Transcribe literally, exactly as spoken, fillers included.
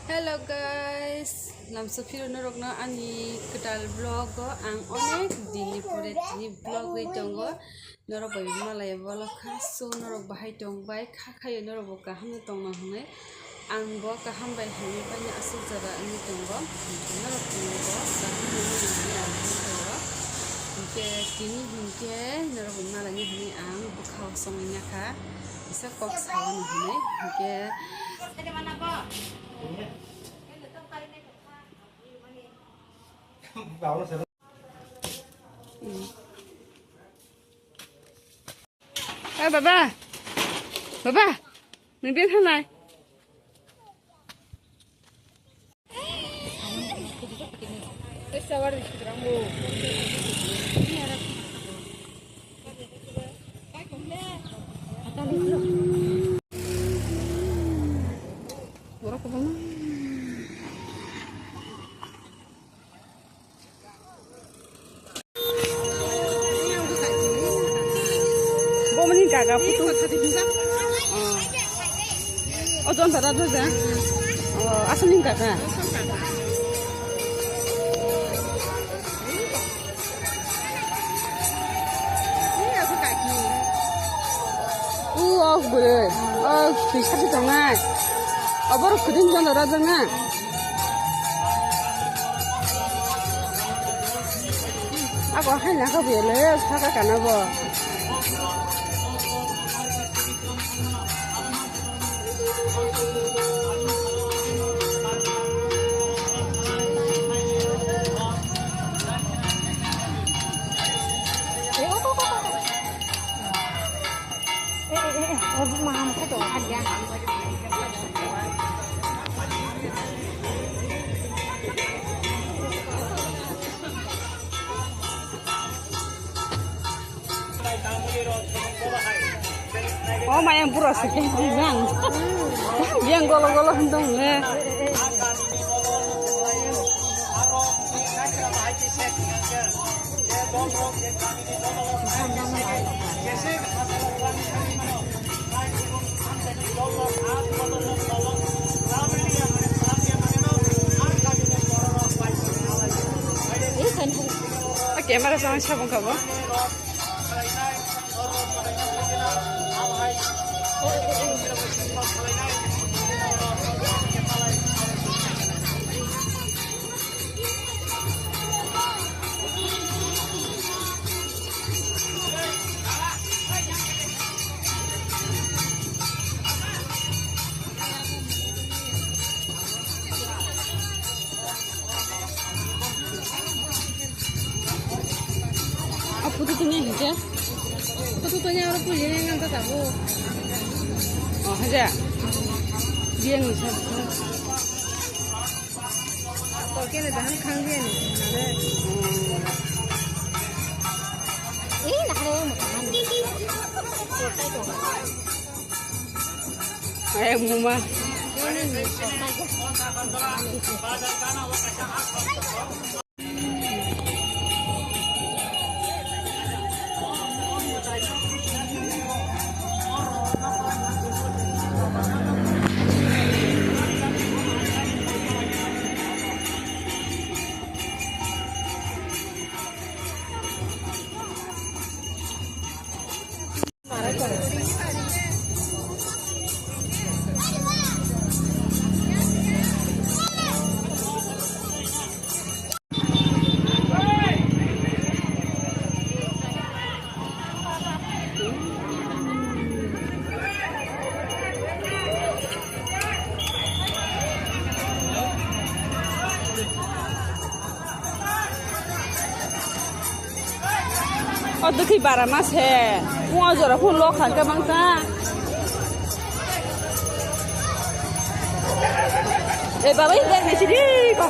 Hello guys, lamso phiro norokno ani kwtal vlog o ang onek din ni pore tini vlog ri tongo. Norok bai malai bolok kha, so norok bahai tong bai kha khayo norok bo kaham no tongna hwnwi. Ang bo kaham bai hamya bai aswk jaga wngwi tongo. Norok tong bo kaham no wngwi ang khayo. Hinkhe tini hinkhe norok bai malai ni hwnwi ang bwkhao songwi ya kha. Kisa kok sao ni hwnwi. Hinkhe Eh, baba. Baba. Nwng ben thanglai. Borok kwbangma. Bomani gaga putu. Oh. Ojon dada doja. Oh, aswk ni gaga. U, o bwrwi. O twi sati tongnai. Oborok kwdwng jono rajak na. Abo hai naka bwle saka kana bo. O maya buro se ke bang. Yang golo golo hindong ne. Camera sama siapa kamu? O photo tongya hinkhe. Photo tongya oro photo yang ang tabo. O haja. Biang ni sa. To kene dahan khang dia ni. Eh, nahare mo kahan. Ay, muma. O dukhi bara ma se. Mo jora phun lo kha ka bang ta. E baba, ini dari sini ko.